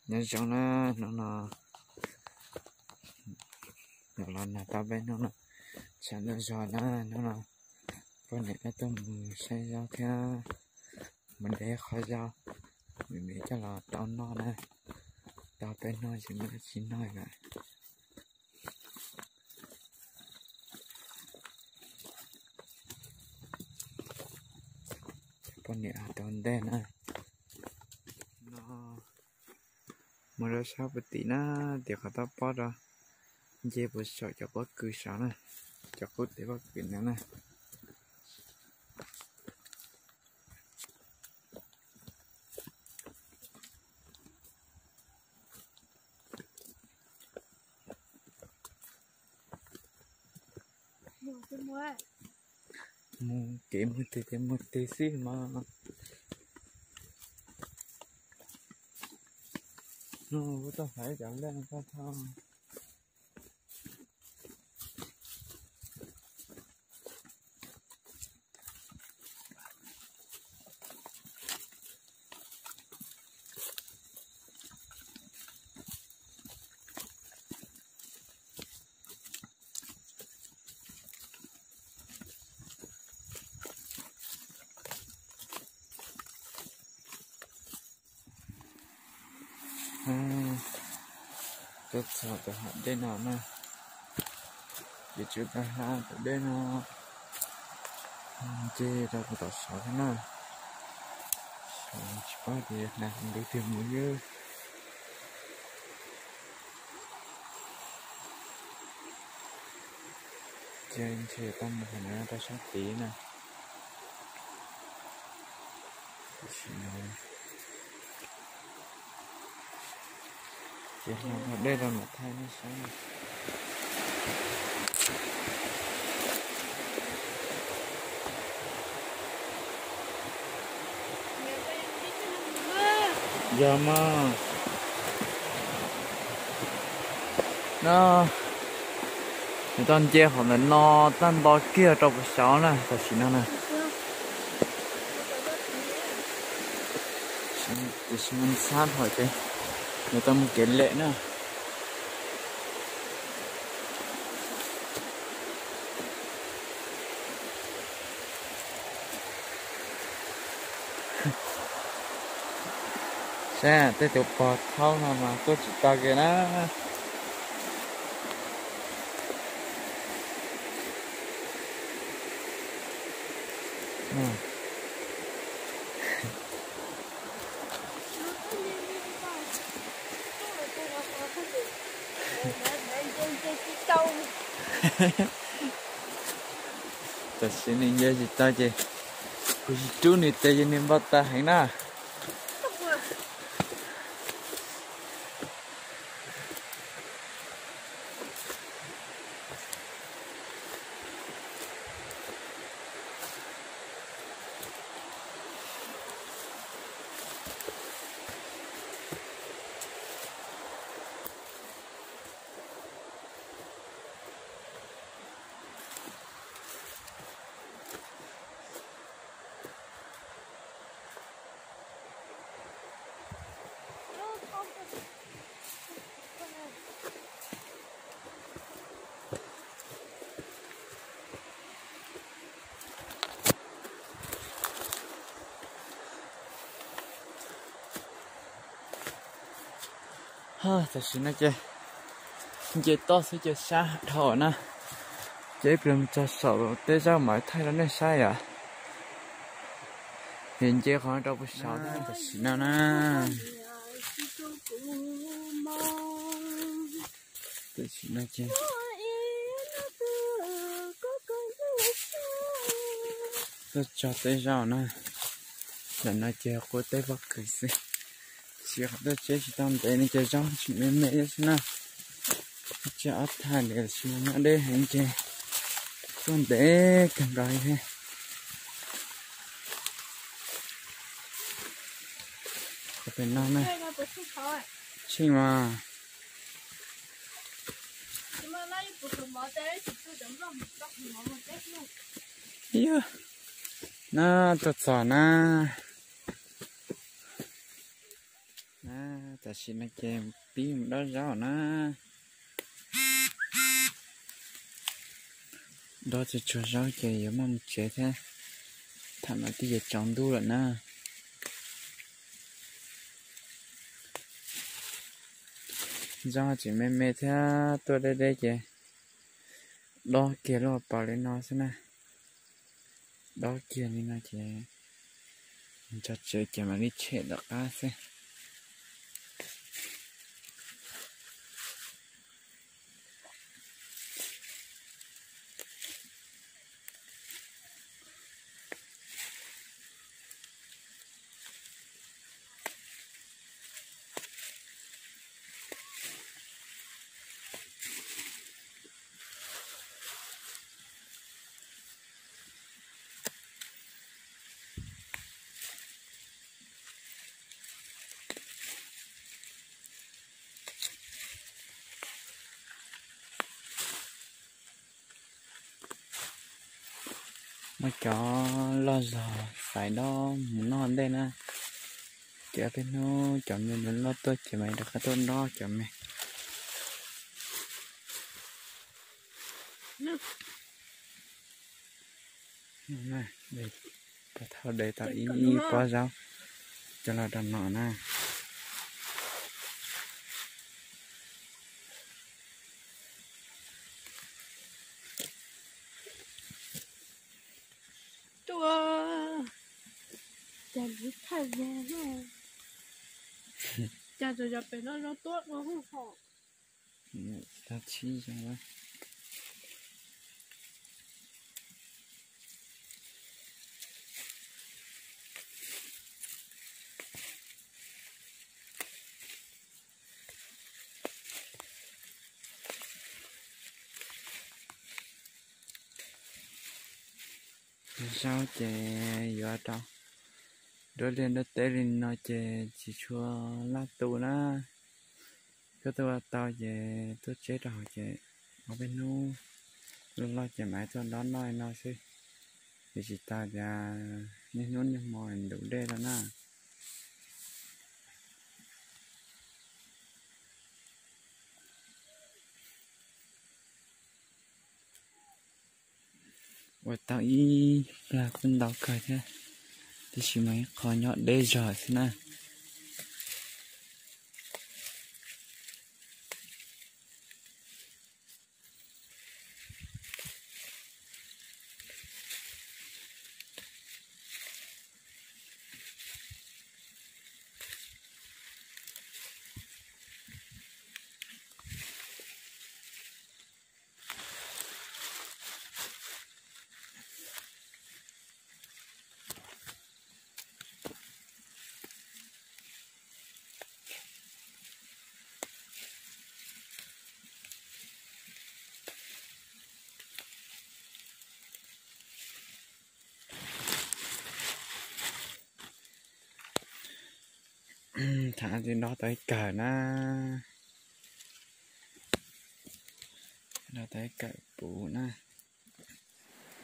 Nyob zoo na, hnub no los nag tau peb hnub no, tshav ntuj zog na, hnub no poj niam wb tuaj mus saib zaub thiab mus de qhov zaub me me coj los rau noj na, tau peb hnub ces muaj dab tsi noj lawm. Poj niam tau ntej na, no mus rau sab puag tim na, tim qhov toj pob rau nce puas saum cov pob kws saud na, cov qub teb pob kws no na. Mus kev mus twg ces mus twg xwb mas. Hnub no kuv tuaj hais cov laj koj thauj. Tuaj txog tom hav dej no na, ces tsum tau hla tom dej no, nce rau puag tom saud thiab na. Tsis paub tias hla ntu twg mus xwb. Ces ntshe tau mus qhov no rau sab tid na. Tam sim no ces hla dej rau mam thaij nej saib na. Yog mas. No, nws tau nce qhov ntawm no tag nto kiag rau puag saud na, tam sim no na. Tiam sis mas ntxhab dhau ces nws tau mus kev lem na. Saib tej tus pog thaub no mas tuaj tsis tau kiag na. Tam sim nws nce tsis tau ces kuv tsis rub nws tes ces nws npau taws heev na. Tam sim no ces nce toj xwb ces sab dhau na. Ces ib pliag mus txog saum tej zaub mam thaij rau nej saib yom. Ces nce qhov rau puag saud thiab tam sim no na. Tam sim no ces tuaj txog tej zaub na. Ntawm no ces quav teb pob kws xwb. Tab sis qhov tuaj tsheb tsis tau ntev no ces zaub tseem me me xwb na. Tsiab ob thaj li tab sis mas nyob deb heev ces tuaj ntev kawg nkaus li thiab. Qhov pem no na, tsheej mas. Yog, na tuaj txog na. Tam sim no ces pib mus dob zaub na. Dob tsuag tsuag zaub ces yuav maj mus tsev thiab. Thaum no twb yuav tsaus ntuj lawm na. Zaub tseem me me thiab tuaj deb deb ces dob kiag lub hauv paus li no xwb na. Dob kiag li no ces tso tseg ces mam li tshem tom qab xwb. Muab cov loj zog xaiv dob mus noj ntej na. Ces ob peb hnub cov me loj tuaj ces mam rov qab tuaj dob cov me. Pov thauj de tau ib pob zaub coj los rau no na. Cas tsis thaj zoo, cas tseem yog pem no zoo tuab ua hauj hom. Tau tshib zoo lawm. Zaub ces yuav rau nruab liaj nruab teb li no ces tsis tshua laj tu na. Koj tuaj ua tau ces tuaj tseb rau hauv ces ob peb hnub loj loj ces mam tuaj dob noj li no xwb. Ces tsis tas tias niaj hnub niaj hmo ntuv dej lawm na. Ua tau ib plag kuj ntau kawg thiab, tiam sis mas ib qho nyob deb zog xwb na. Thaum no ces dob tau ib kawm na, dob tau ib kawm puv na.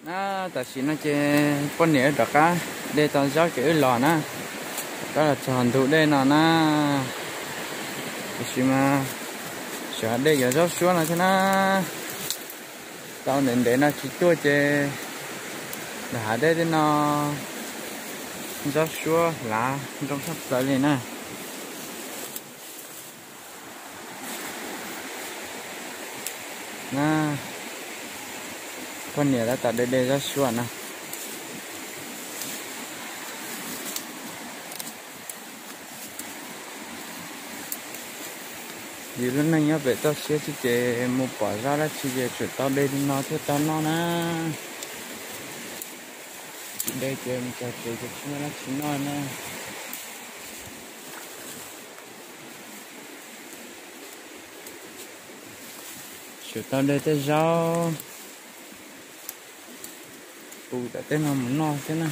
Na, tam sim no ces poj niam wb rov qab de tau zaub ces wb los na, rov qab los txog ntug dej no na. Tiam sis mas sawv dej yuav zaub suab no thiab na. Tau ntev ntev no tsis tuaj ces lawv hav dej tej no zaub suab hlav zoo tshaj plaws li na. Na, poj niam tab tom de de zaub suab na. Yus lub neej nyob pem toj siab xwb ces mus pom zaub dab tsi ces tsuas tau de li no thiaj tau noj na. Tsis de ces mus txog tsev ces tsis muaj dab tsi noj na. Tsuas tau de tej zaub puv tom tej no mus noj thiab na.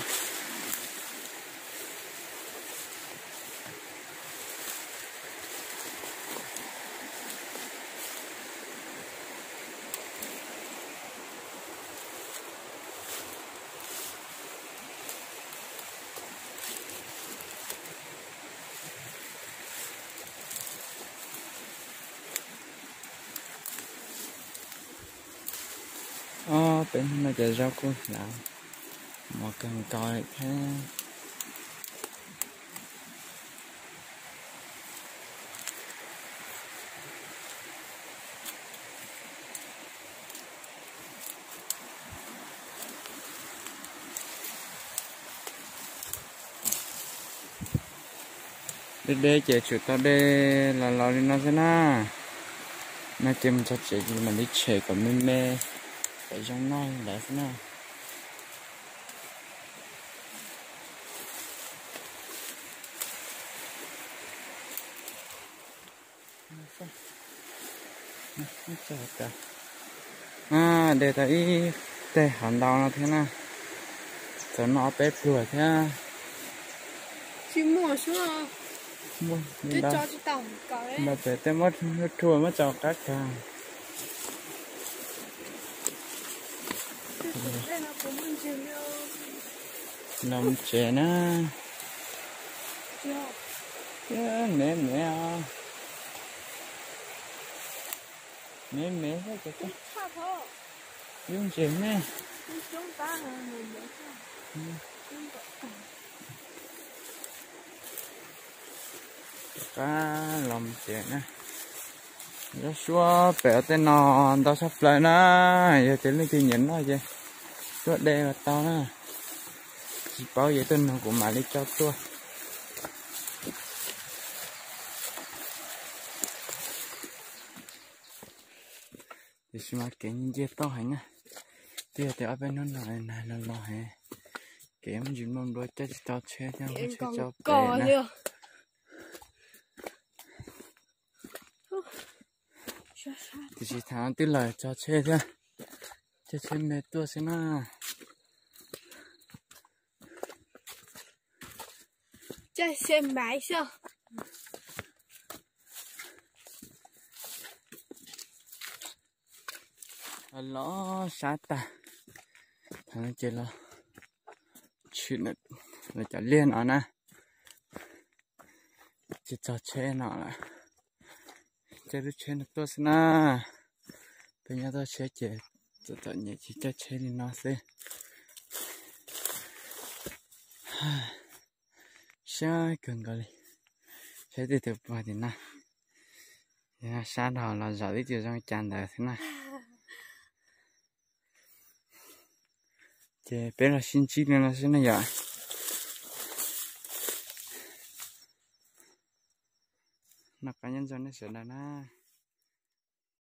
Ob peb hnub no cov zaub kuj hlav mos kawg nkaus li thiab. Deb deb ces tsum tau de los los li no xwb na. No ces mus txog tsev ces mam li tshem kom me me, kom zoo noj ntawd xwb na. De tau ib teg hov ntau no thiab na, txawm noj ob peb pluag thiab. Tsis muaj, ntawd pem tej muab rhuav muab tso qab kag. Los mus tsev na. Me me os, me me xwb ces yub ntses ne. Rov qab los mus tsev na. Zaub suab pem tej no ntau tshaj plaws na, yog tias leej twg nyiam noj ces tuaj de los tau na. Tsis paub yog tuaj nug kuv mam li tso tuaj. Tiam sis mas kev nce toj heev na, twb yog tias ob peb hnub no nag los los heev, kev muaj ntsis npau npau coj tsis tau tsheb thiab, tsheb tso pem na. Tiam sis thaum no twb lawv tso tsheb thiab, caij tsheb me tuaj xwb na. Los sab tag, thaum no ces los tshwm lawv cov liaj no na. Ces txog tsheb no lawm, caij lub tsheb no tuaj xwb na. Peb nyob toj siab ces txom txom nyem ces caij tsheb li no xwb. Siab kawg nkaus li, saib tej tus puag tim no, sab nrho los zaum twb tsis zoo cas ntawd xwb na. Ces peb los sib ntsib li no xwb na yom. Noj qab nyob ntxov nej sawv daws na.